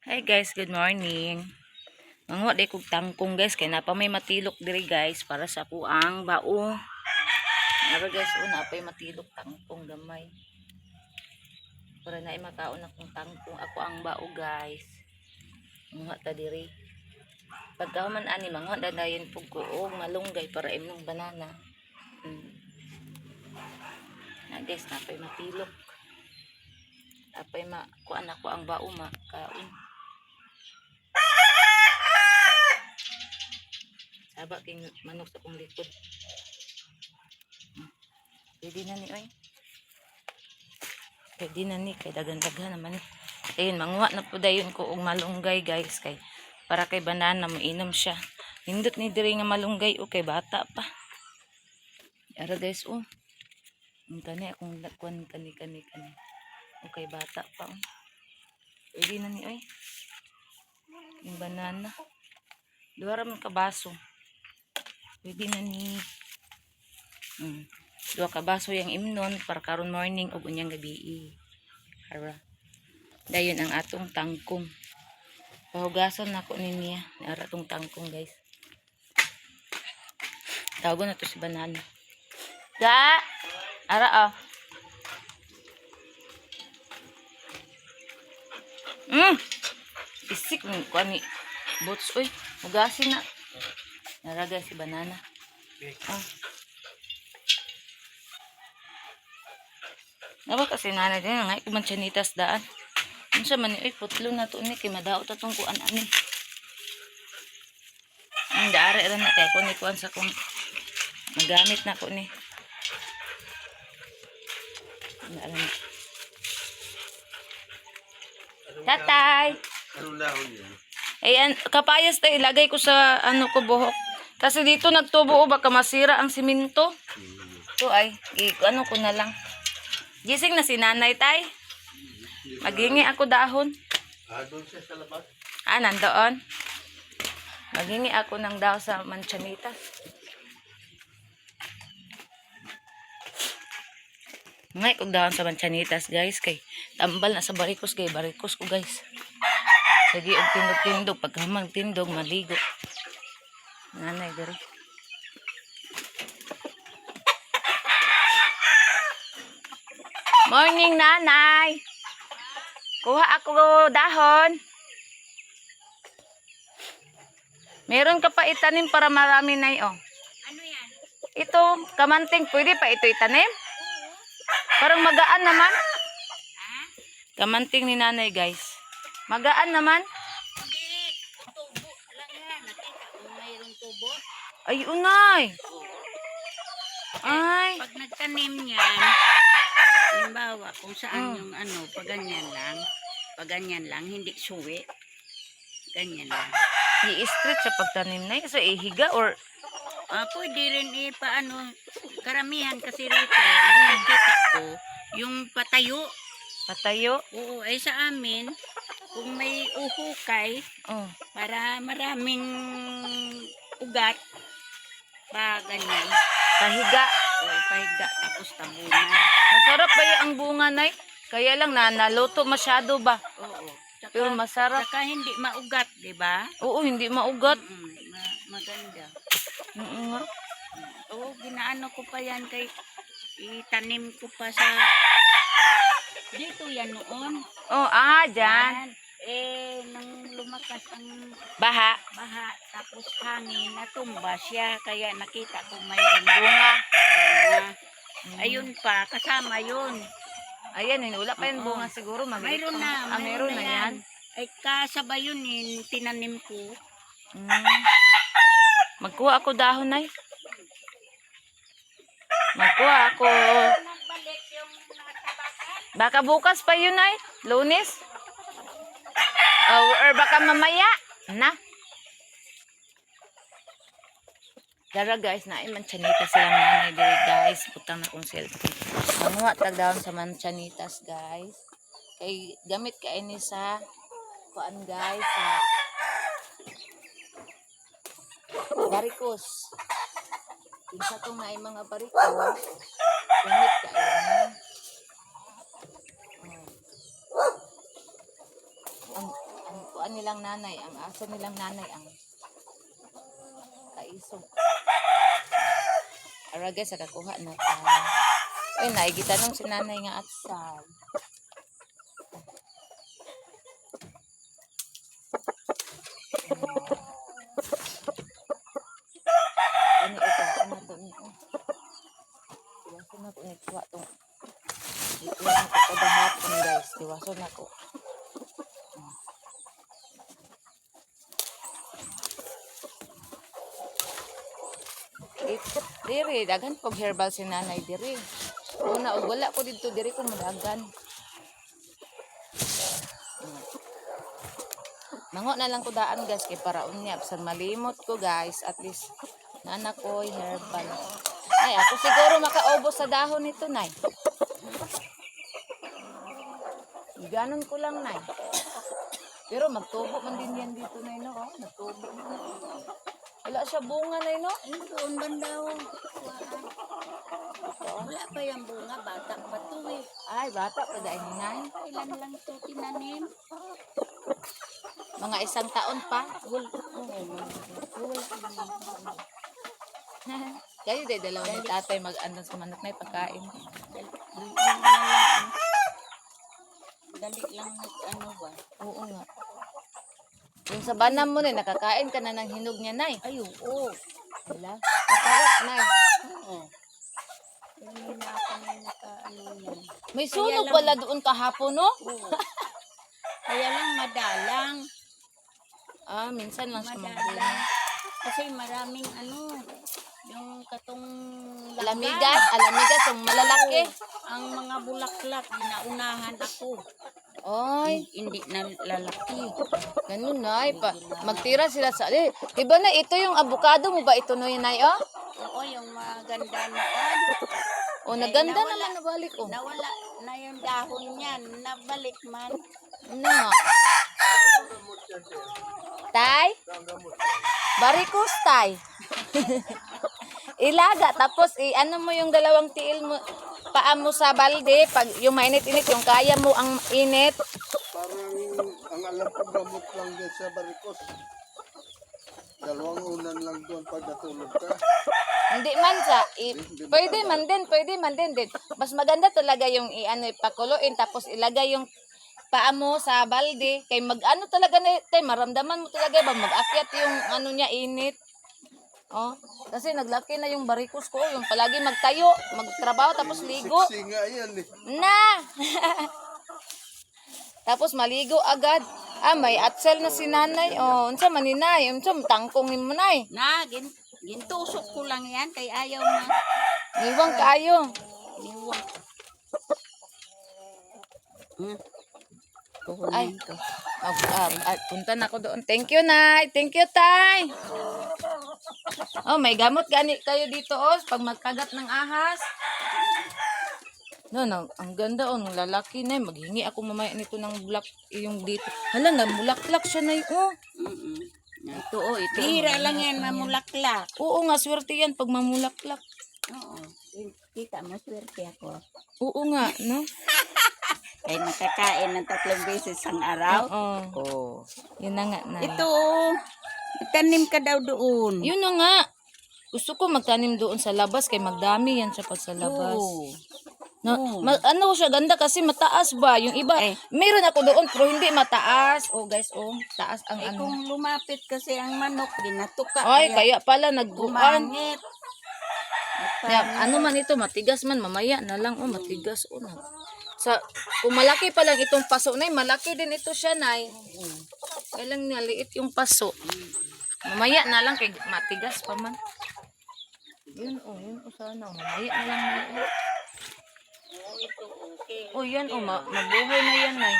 Hi guys, good morning. Manguha di kog tangkong, guys, kay napa may matilok diri, guys, para sa kuang bao. Ara, guys, oh, napay matilok tangkong gamay. Para na makaon akong tangkong ako ang bao, guys. Manguha ta diri. Pagkahuman ani, manguha dadayon pug ko og malunggay para imong banana. Na guys, napay matilok. Napay ma kuan ako ang bao makaon. Saba king manok sa kong likod. Pwede na ni oy. Pwede na ni kay dagan-daghan naman ni. Ayun, manguha na po dayon ko og malunggay, guys, kay para kay banana mainom siya. Nindot ni diri nga malunggay, okay bata pa. Ara guys, oh. Ang kani akong kuan kani kani kani. Okay bata pa, oh. Pwede na ni oy. Yung banana. Duha ra man ka baso. Pwede na ni. Duha ka baso yung imnon para karon morning ug unyang gabi. Ara. Dayon ang atong tangkong. Pahugason nako ni niya. Ara tong tangkong, guys. Tawagon na to si banana. Ga! Ara ah. Isik mo ko ani boots oy. Hugasin na. Nara guys si banana. Ah. Naba kasi nanay din nga man chanitas daan. Unsa man ni oy, putlo na to ni kay madaot atong kuan ani. Ang daari ra na kay ko ni kuan sa kong magamit na ko ni. Ang na. Tatay. Anong dahon yan? Ayan, kapayas tayo, ilagay ko sa ano ko buhok. Kasi dito nagtubo, oh, baka masira ang simento. Ito ay, ano ko na lang. Gising na si nanay, tay. Maghingi ako dahon. Ah, doon siya sa labas. Ah, nandoon. Maghingi ako ng dahon sa manchanitas. Ngay kog dahon sa manchanitas, guys, kay tambal na sa barikos kay barikos ko, guys. Sige og tindog-tindog pagkamang tindog maligo. Nanay diri. Morning, nanay. Kuha ako dahon. Meron ka pa itanim para marami na oh. Ano yan? Ito, kamanting, pwede pa ito itanim? Parang magaan naman. Kamanting ni nanay, guys. Magaan naman. Hindi, tubo lang yan. Nakita mo mayroong tubo. Ay, unay. Ay. Pag nagtanim yan, halimbawa, kung saan yung ano, pag ganyan lang, pag ganyan lang, hindi suwi. Ganyan lang. I-stretch sa pagtanim na yun. So, ihiga or Ah, pwede rin ipaano, karamihan kasi rito, nakikita ko, yung patayo. Patayo. Oo, ay sa amin, kung may uhukay, Oh. para maraming ugat, pa ganyan. Pahiga. Oo, pahiga, tapos tabunan. Masarap ba yung ang bunga, nay? Kaya lang, na, naluto masyado ba? Oo. Tsaka, Pero masarap. tsaka hindi maugat, di ba? Oo, hindi maugat. Maganda. Oo nga. Oo, ginaano ko pa yan kay itanim ko pa sa dito yan noon. Oh, ah, dyan. Yan. Eh, nung lumakas ang Baha. baha, tapos hangin, natumba siya. Kaya nakita ko mayroon Bunga. bunga. Ayun pa, kasama yun. Ayan, eh, wala pa yung Oo. bunga siguro. Maliit Mayroon pa. na. Ah, meron na yan. Ay, kasabay yun eh, tinanim ko. Magkuha ako dahon ay. Magkuha ako. Nagbalik yung natabakan. Baka bukas pa yun ay. Lunes. Oh, or baka mamaya. Na. Dara guys, na ay manchanitas silang nanay diri, guys. Butang na kong cellphone. Manguha tag dahon sa manchanitas, guys. Kay gamit kay ni sa kuan, guys, sa barikos. Kinsa tong naay mga barikos, gamit kay ni. Ang kuan nilang nanay, ang aso nilang nanay ang kaisog. Ara guys, nakakuha na ta. Uy, naigitanong si nanay nga atsal. Ano ito? Ano to? Ano ito? Iwasan na ko ni kuha tong. Ikuha na ko kadahapon guys. Iwasan na ko. Ito, diri, daghan pog herbal si nanay diri. Una, og wala ko didto diri ko madagan. Mango na lang ko daan guys kay para unya bisan malimot ko guys, at least nana ko'y herbal. Ay, ako siguro makaubos sa dahon nito, Nay. Ganon ko lang, Nay. Pero magtubo man din yan dito, Nay, no? Oh, nagtubo man. Wala siya bunga, Nay, no? Ano doon banda oh. Wala pa yung bunga, bata pa to eh. Ay, bata pa dahil, Nay. Kailan lang to tinanim? Mga isang taon pa. Wala, oo, wala pa. Kayo day dalawa ni tatay mag-ano sa manok na pagkain. Dali, ano lang, eh. Dali lang mag ano ba? Oo nga. Yung sa banam mo na, nakakain ka na ng hinog niya, Nay. Ay, oo. Wala. Masarap, Nay. Oo. Hindi na ako may naka ano yan. May sunog pala doon kahapon, no? Oo. Kaya lang madalang. Ah, minsan lang siya magbunga. Madalang. Kasi maraming ano, yung katong langgam. Alamigas, alamigas, yung malalaki. Ang mga bulaklak, ginaunahan ako. Oy, Hindi na lalaki. ganun, Nay. Pa, magtira sila sa... Eh, diba na, ito yung avocado mo ba? Ito no yun, Nay, oh? Oo, yung maganda noon. Oh, naganda Nawala. naman nabalik, oh. Nawala na yung dahon niyan. Nabalik man. Ano nga? Tay? Barikus, tay. Ilaga, tapos i-ano mo yung dalawang tiil mo, paa mo sa balde, pag yung mainit-init, yung kaya mo ang init. Parang ang alam ko gamot lang din sa barikos. Dalawang unan lang doon pag natulog ka. Hindi man sa, pwede man din, pwede man din din. Mas maganda talaga yung i-ano, ipakuluin, tapos ilagay yung paa mo sa balde. Kay mag-ano talaga na, tay, maramdaman mo talaga ba, mag-akyat yung ano niya, init. Oh, kasi naglaki na yung barikus ko, yung palagi magtayo, magtrabaho tapos ligo. Siksi nga yan eh. Na! Tapos maligo agad. Ah, may atsel na si nanay. Oh, unsa man ni nay? Unsa tangkong nimo nay? Na, gintusok ko lang yan kay ayaw na. Niwang kaayo. Niwang. Ay, punta na ako doon. Thank you, Nay. Thank you, Tay. Oh, may gamot gani kayo dito, oh, pag magkagat ng ahas. No, no, ang ganda, oh, ng lalaki na. Maghingi ako mamaya nito ng bulak, yung dito. Hala, namulaklak siya na, oh. Mm-mm. Ito, oh, ito. oh, Bihira lang yan, mamulaklak. Oo nga, swerte yan pag mamulaklak. Oo. Kita mo, swerte ako. Oo nga, no? Ay, nakakain ng tatlong beses ang araw. Oo. Oo. Yun na nga, Nay. Ito, oh. Tanim ka daw doon. Yun na nga. Gusto ko magtanim doon sa labas kay magdami yan siya pag sa labas. Oo. No, ano siya ganda kasi mataas ba yung iba. Eh. Meron ako doon pero hindi mataas. Oh guys, oh, taas ang Eh, ano. kung lumapit kasi ang manok, ginatuka. Ay, kaya pala nagguan. Pumangit. Ya, ano man ito, matigas man mamaya na lang oh, matigas oh. Na. Sa kung malaki pa lang itong paso nay, malaki din ito siya nay. Kailang naliit yung paso. Mamaya na lang kay matigas pa man. Yun oh sana oh, mamaya na lang na. Oo, ito okay. Oh, yan oh, mabuhay na yan nay.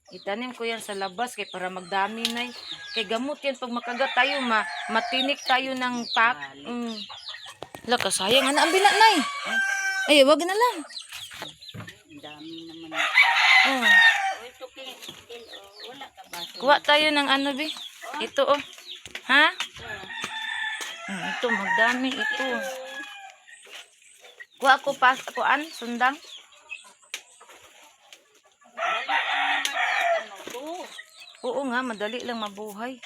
Itanim ko yan sa labas kay para magdami nay. Kay gamot yan pag makagat tayo, matinik tayo ng pak. Hala, kasayang. Ano ang bina nay? Ay, wag na lang. Ang dami naman. Oh. Oh, ito, kin, oh, wala ka ba? Kuha tayo ng ano, bi? Ito, oh. Ha? Ito, magdami ito. Kuha ko pa, kuan, sundang. Dali lang naman sa ano, Oo nga, madali lang mabuhay.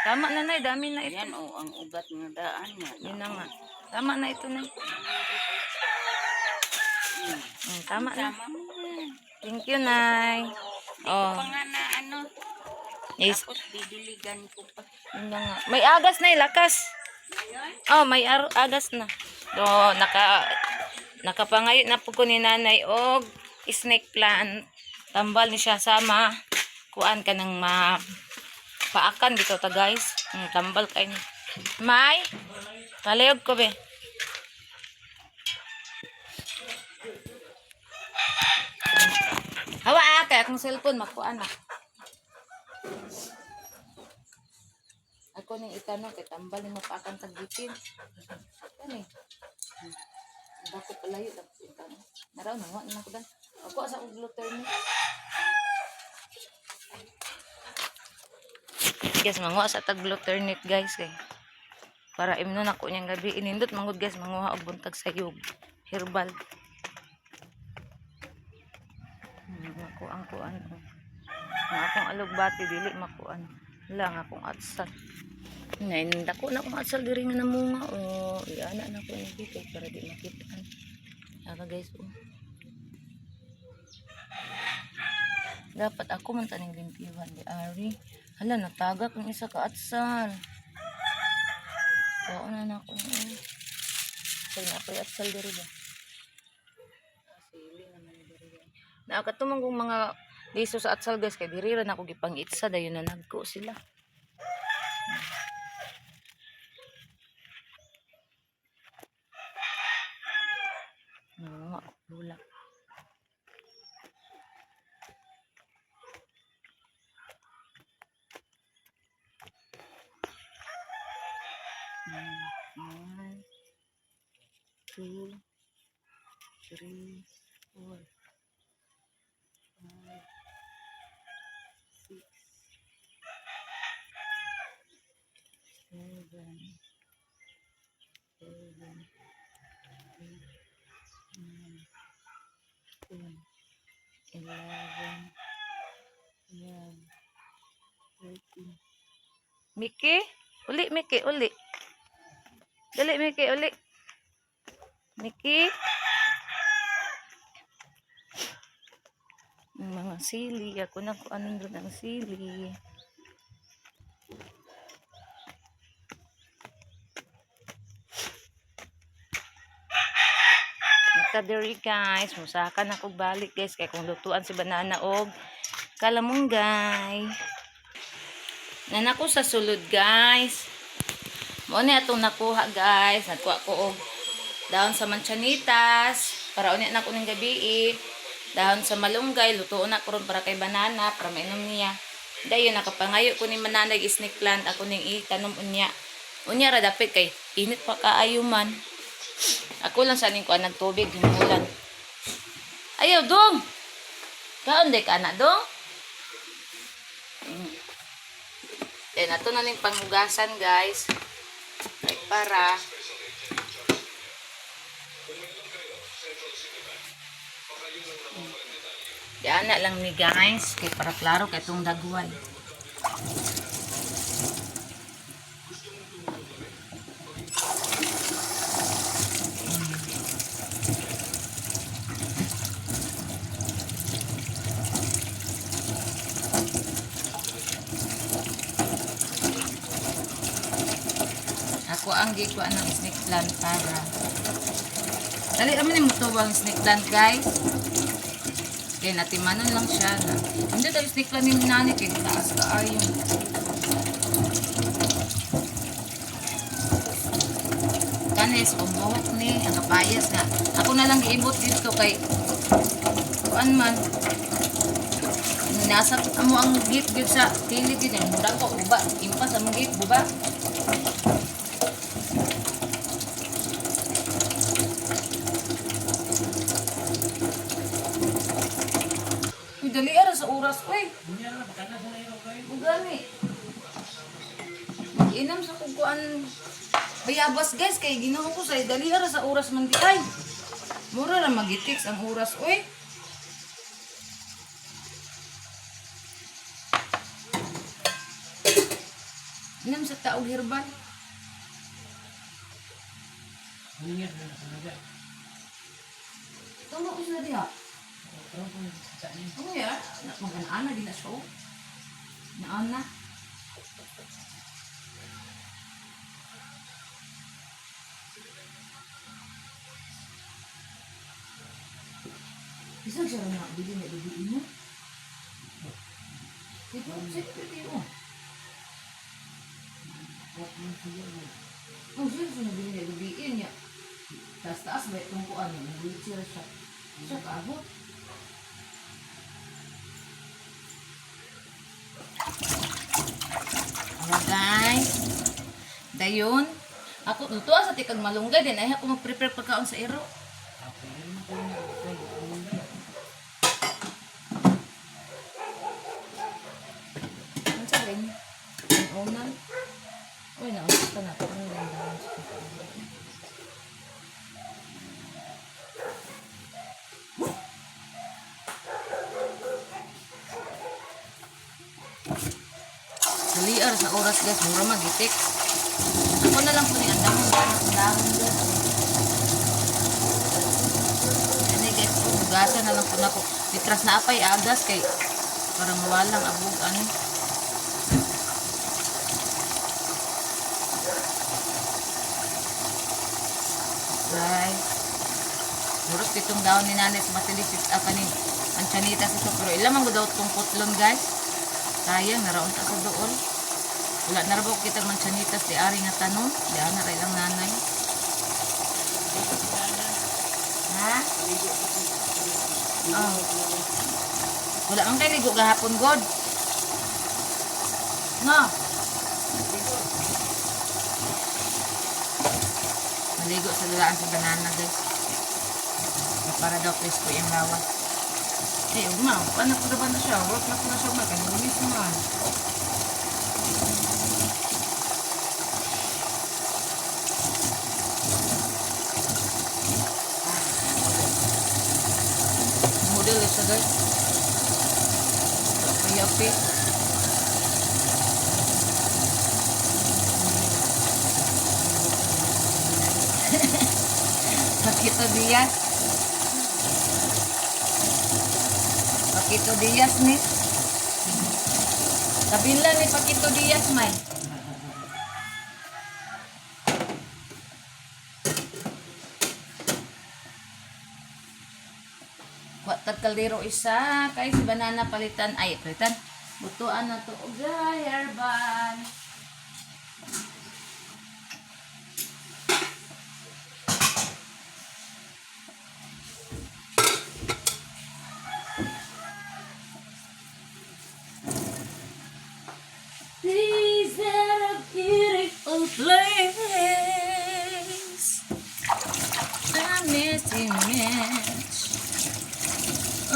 Tama na, Nay. Dami na ito. Yan oh, ang ugat ng daan niya. Yun na nga. Tama na ito, Nay. Tama na. Tama mo yan. Thank you, Nay. Oh, Pa nga na ano, yes. tapos didiligan ko pa. Yun na nga. May agas na, lakas. Oh, may agas na. Do, nakapangayo na po ko ni nanay og snake plant. Tambal ni siya sama. Kuan ka ng ma paakan dito ta, guys. Tambal kay ni. May palayog ko be. Hawa ah, kay akong cellphone makuan ah. Ako ning itanong kay tambal ni mapaakan tag gipin. Kani. Dako palayo dako itanong. Naraw na na ko dan. Ako asa og glutamine. Guys, manguha sa tag gluternate, guys, kay para imnon ako niyang gabi inindot mangud, guys, manguha og buntag sayog herbal. Makuang kuan oh. Ang akong alugbati dili makuan. Wala ang akong atsal. Ngayon, dako na akong atsal diri nga namunga. Oh, iana na ko ni dito para di makitaan. Ara, guys, oh. Dapat ako man taning limpiwan di ari. Hala, natagak ang isa ka atsal. Oo na na ako. Oh. Kaya na ako'y atsal diri ba? Sili naman diri ba? Na katumang kong mga liso sa atsal, guys, kay diri ra na ako gipang-itsa dayon na nagko sila. Nangunga ako bulak. One, two, three, four, five, six, seven, seven, eight, nine, 10, 11, 12, 13. Mickey? Uli, Mickey, uli. Dali, Mickey, uli. Mickey? Ang mga sili. Ako na kung anong doon ang sili. Nakadiri, guys. Musaka na ko balik, guys. Kaya kung lutuan si banana og kalamunggay. Nanako sa sulod, guys. Mo ni atong nakuha, guys. Nagkuha ko og dahon sa manchanitas para unya na ko ning gabi eh. Dahon sa malunggay lutuon na ko ron para kay banana para mainom niya. Dayon nakapangayo ko ni mananag snake plant ako ning itanom unya. Unya ra dapit kay init pa kaayo man. Ako lang sa ning kuan nagtubig himulan. Ayaw dong. Kaon day ka na dong. Then ato na ning panghugasan, guys. Kay para Diana lang ni, guys, kay para klaro kay itong dagway. Ako ang gikuan ng snake plant para dali raman ni mutubo ang snake plant, guys. Kaya natimanon lang siya na. Hindi tayo snake plant ni nani kay taas kaayo. Kanis, buhok ni, ang kapayas na. Ako na lang giibot dito kay kuan man. Nasa amo ang gate gyud sa kilid gyud eh. Murag ko uba, impas among gate buba. Uy, dali ara sa oras, uy. Ugani. Mag-inam sa kukuan bayabas, guys, kay Ginoo ko sa dali ara sa oras man di ay. Mura ra magitiks ang oras, uy. Inom sa taog herbal. Tungo ko sila diha. Ano ya? Mag-ana din na siya. Oh. Naana. Bisan siya na dili na dili mo. Ito, pwede oh. Oh, siya siya nabili na gabi niya. Taas-taas ba itong kuan niya? Nag-wheelchair siya. Siya kaabot. Hello guys. Dayon. Ako, lutuan sa tikag malunggay din. Ay, ako mag-prepare pagkaon sa iro. Ano sa rin? Ang unan. Uy, naunsa pa na. Ano rin daon sa Daliar sa oras guys, mura magitik. Ako na lang po ni ang dahon dahon dahon guys. Ani guys, po, bugasan na lang po nako. Litras na apay agas kay para mawalang abog ano. Guys. Muros pitong daon ni nanay sa matilis ah, kaning panchanita sa ito. Pero ilang man daw tong putlon guys. Sayang, naraon ta sa dool. Wala na ra ba kitang manchanitas di ari nga tanom. Di ana ra ilang nanay. Ha? Oh. Wala man kay ligo gahapon god. No. Maligo sa dulaan sa banana guys. Para daw presko yung lawas. Eh, ugma, paano ko na ba na siya? Work na ko na siya, ugma. Kanulis man. Model siya guys. Kayapi. Paquito Diaz. Paquito Diaz ni. Kabila ni Paquito Diaz may. Wa tag kaldero isa kay si banana palitan ay palitan. Butuan na to ugay herbal. Is that a beautiful place? I miss image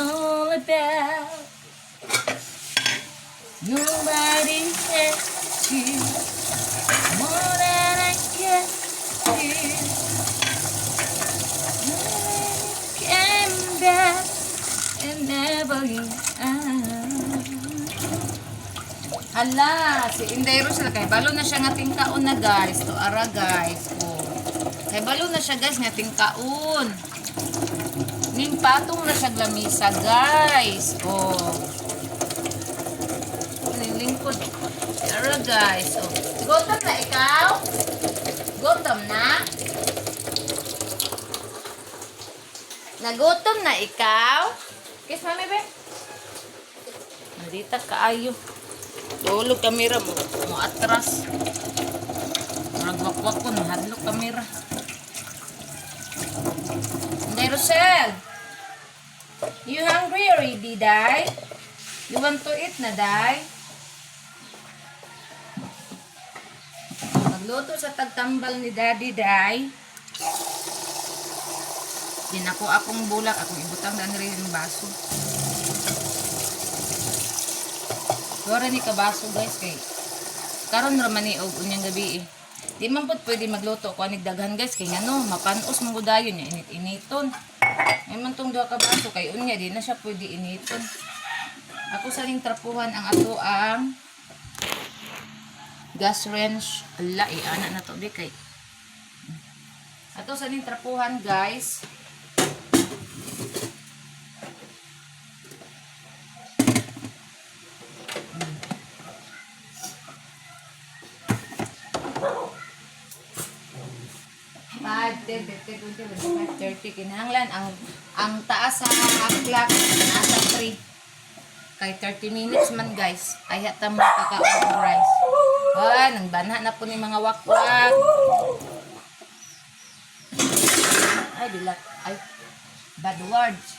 all about. Nobody gets you more than I get you. Came back and never you. Hala, si Inday Rosel kay balo na siya nga tingkaon na guys. To ara guys. Oh. Kay balo na siya guys nga tingkaon. Ning patong na siya lamisa guys. Oh. Ning lingkod. Si ara guys. Oh. Gutom na ikaw? Gutom na? Nagutom na ikaw? Kiss mami be. Nandita kaayo. Tulog kamera mo. Mo atras. Murag wakwak ko. Nahadlok kamera. Inday Rosel! You hungry already, Day? You want to eat na, Day? Magluto sa tagtambal ni Daddy, Day. Din ako akong bulak. Akong ibutang na rin yung baso. Dora ni kabaso guys kay karon ra man ni og unyang gabi eh. Di man pud pwede magluto ko anig daghan guys kay ngano mapanos man gud dayon nya init-initon. May man tong duha ka baso kay unya di na siya pwede initon. Ako sa ning trapuhan ang ato ang Gas wrench. Ala, iana na to be kay. Ato sa ning trapuhan, guys. 5, 10, 15, 20, 25, 30. Kinahanglan ang taas sa clock nasa 3. Kay 30 minutes man, guys. Ay hata mo kakaon og rice. Ah, nang banha na po ni mga wakwak. Ay, dilak. Ay, bad words.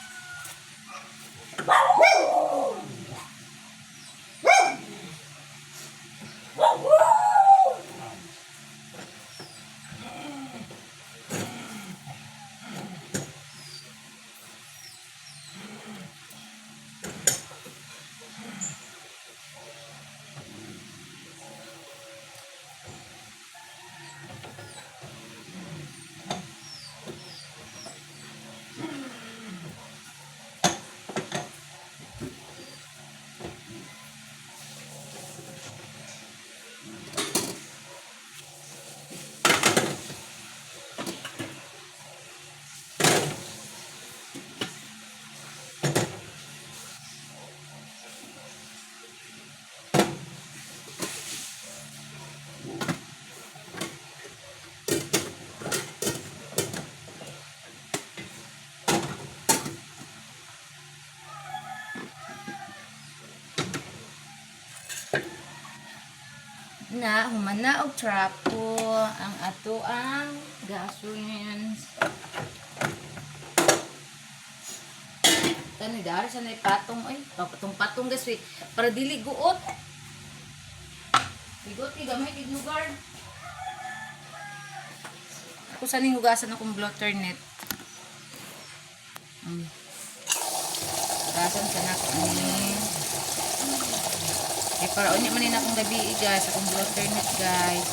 Na humana og trapo ang ato ang gasolines. Tani dari sa nay patong oy, patong-patong guys eh, para dili guot. Bigot ni gamay kay lugar. Ako sa ning hugasan akong blotter net. Hugasan sa na ni. Eh, para unya man akong gabi eh, guys, akong blotter net, guys.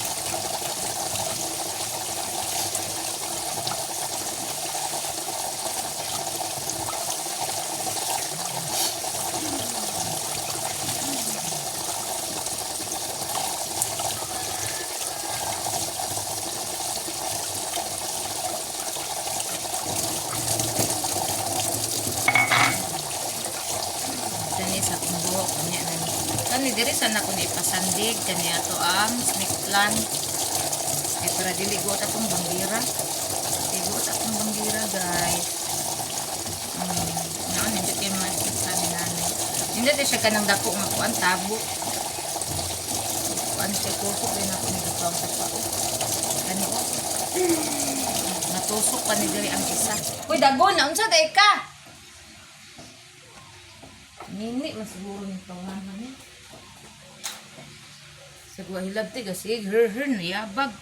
Kani sa akong buhok unya na ni. Kani diri sa nako ni ipasandig kani ato ang snake plant. Eh, para dili guot atong banggira. Dili guot atong banggira, guys. Naon nindot kay mga snake plant ni nanay. Nindot siya kanang dako nga kuan tabo. Kuan siya tusok din ako ni butang sa pao. Kani oh. Natusok pa ni diri ang isa. Uy, dagon na unsa day ka? Nini man siguro ni pangalan ni. Sa guwa hilab ti kasi her her niyabag.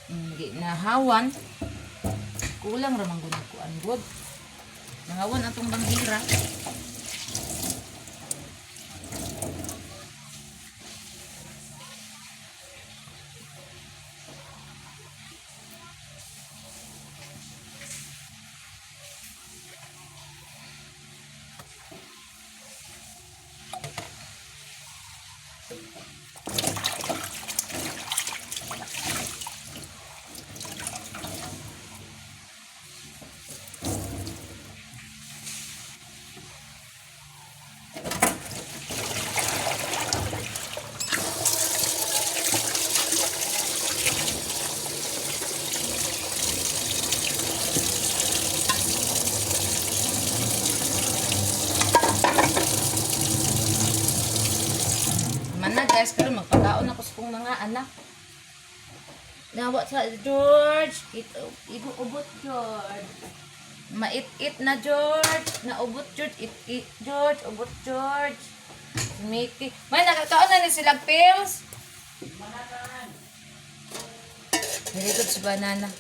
Hindi nahawan. Kulang ra man gud kuan gud. Nahawan atong banggira. Man na guys, karon magpakaon ako sa kong mga anak. Nawa sa George, ito igo ubot George. Mait-it na George, naubot George, it-it George, ubot George. Si Mickey. May nakakaon na ni sila pills. Very good si banana.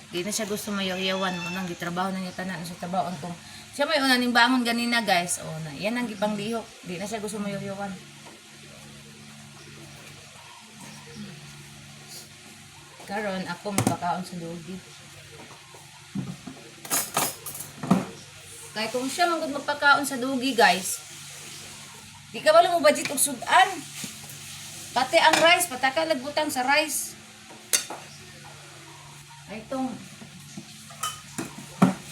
Di na siya gusto mayaw-yawan mo nang gitrabaho na niya tanan sa trabaho antong. Siya may una ning bangon ganina guys. O na, yan ang gipanglihok. Di na siya gusto mayaw-yawan. Karon ako mapakaon sa lugi. Kay kung siya man gud magpakaon sa dugi, guys. Di ka balo mo budget og sudan. Pati ang rice, pataka lagbutang sa rice. Ay tong.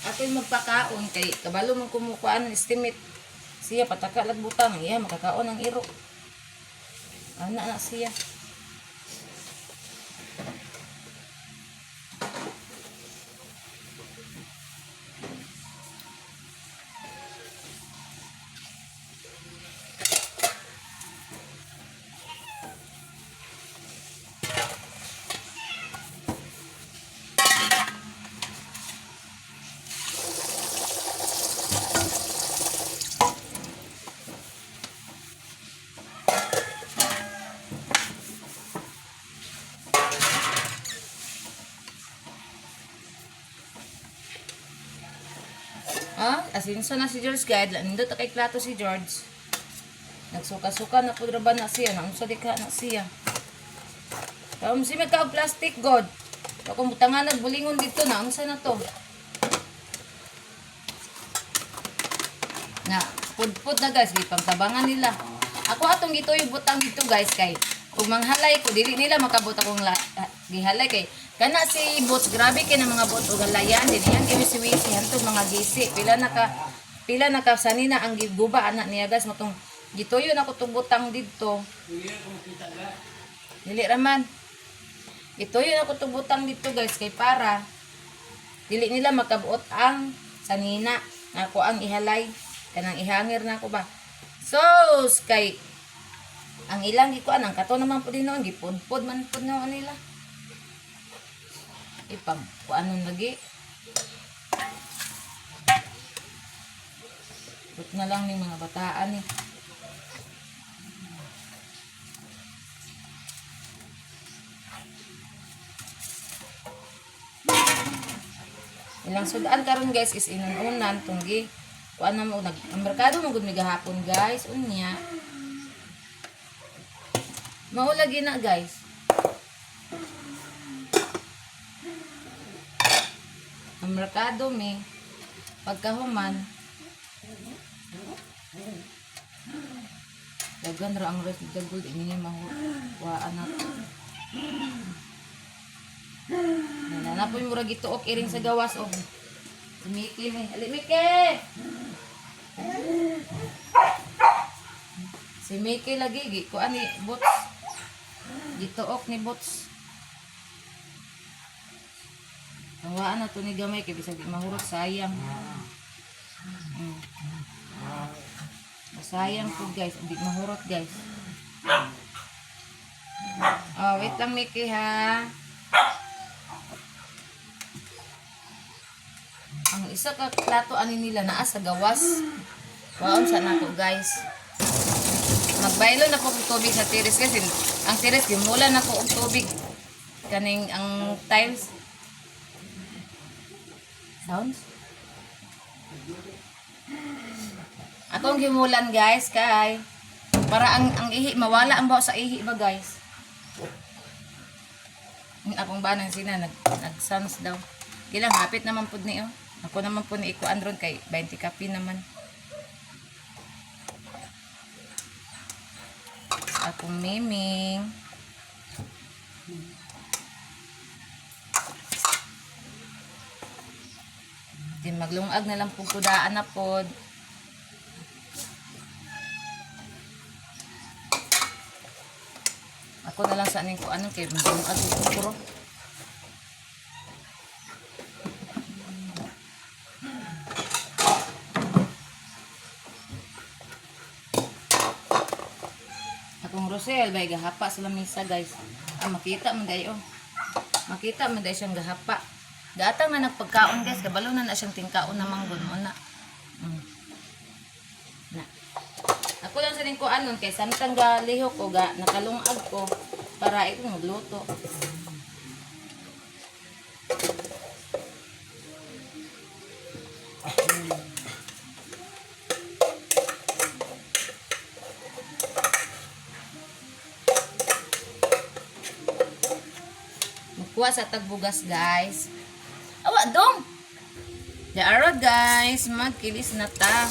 Ako'y magpakaon kay kabalo man kumukuan estimate. Siya pataka lagbutang, iya makakaon ang iro. Ana na siya. Ah, asinso na si George guide. Nindot kay plato si George. Nagsuka-suka na pud ra ba na siya, naunsa di ka na siya. Kaum si magka og plastic god. Akong butangan nagbulingon dito na unsa na to? Na pudpud na guys, gipangtabangan nila. Ako atong gituyo butang dito guys kay ug manghalay ko dili nila makabot akong gihalay kay kana si bots, grabe kay na mga bots og halayan din yan kay wisi-wisi hantog mga gisi, pila na ka sanina ang giguba ana niya guys, motong gituyo na ko tong butang didto. Dili raman gituyo na ko tong butang didto guys kay para dili nila makabuot ang sanina ako ang ihalay kanang ihangir na ako ba sos kay ang ilang gikuan ang kato naman po din noon gipudpud man pud noon nila ipang kuanon lagi. But na lang ning mga bataan eh. Ilang sudan karon guys is inununan tunggi kuan na mo nag ang merkado mo gud mi gahapon guys unya. Mao lagi na guys. Ang merkado mi pagkahuman daghan ra ang rice dagol ini ni mahuwaan na. Nanapoy murag gituok iring sa gawas oh. Si Mickey ni. Ali Mickey. Si Mickey lagi gi kuan ni Bots. Gituok ni Bots. Hawaan na to ni gamay kay bisag di mahurot sayang. Sayang po guys, hindi mahurot guys. Oh, wait lang Mickey ha. Ang isa ka plato ani nila naa sa gawas. Waon sa nako guys. Magbaylo na po og tubig sa tiris kasi ang tiris gimula na ko og tubig kaning ang tiles. Sounds? Akong gimulan guys kay para ang ihi mawala ang baho sa ihi ba guys. Ang akong banang sina nag nag-sounds daw. Kilang hapit naman pud ni oh. Ako naman po ni ikuan ron kay 20 kapi naman. Sa akong miming. Di maglungag na lang pud kudaan na pod. Ako na lang sa aning ko anong kay maglungag ko puro. Akong Rosel bay gahapa sa lamisa guys. Ah, makita man day oh. Makita man day siyang gahapa. Gatang na nagpagkaon guys, kabalo na na siyang tingkaon na manggod mo na. Na. Ako lang sa ning kuan nun kay samtang ga lihok ko ga nakalungag ko para iko magluto. Magkuha sa tagbugas guys. Awa dong. Diaro guys, magkilis na ta.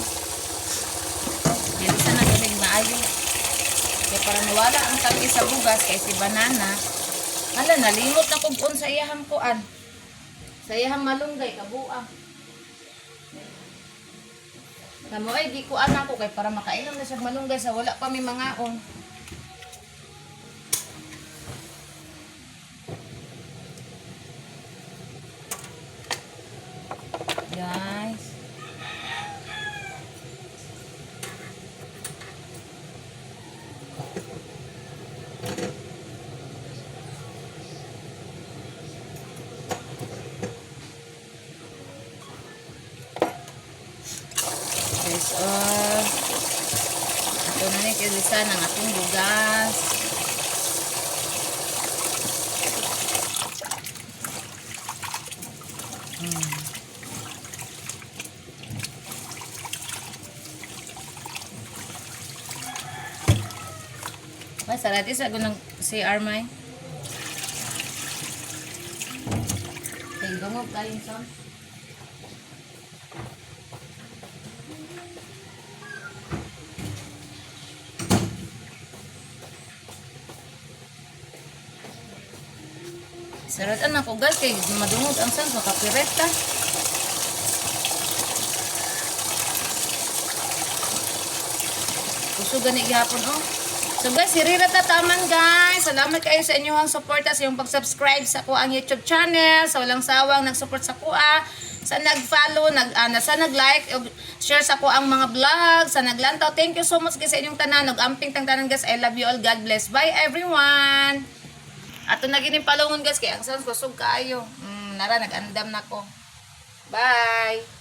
Kilisan na galing maayo. Nawala ang tangki sa bugas kay si banana. Hala, nalimot na kog sa iyahang kuan. Sa iyahang malunggay kabuang. Namo ay di ko anak ko kay para makainom na siya malunggay sa wala pa mi mangaon. Guys. Guys, oh. Ato na ni kilisan ang atong bugas. May sarati sa gunang si Armay. Kay dungog kayo son. Saratan ako guys kay madungog ang sans makapireta. Kusog gani gihapon oh. So guys, hirira ta taman guys. Salamat kayo sa inyong suporta sa inyong pag-subscribe sa kuang YouTube channel, sa walang sawang nag-support sa kuha, sa nag-follow, sa nag-like, ug share sa kuang mga vlog, sa naglantaw. Thank you so much guys sa inyong tanan. Nag-amping tang tanan guys. I love you all. God bless. Bye everyone. Ato na gining palungon guys kay ang sounds kusog kaayo. Nara nag-andam na ko. Bye.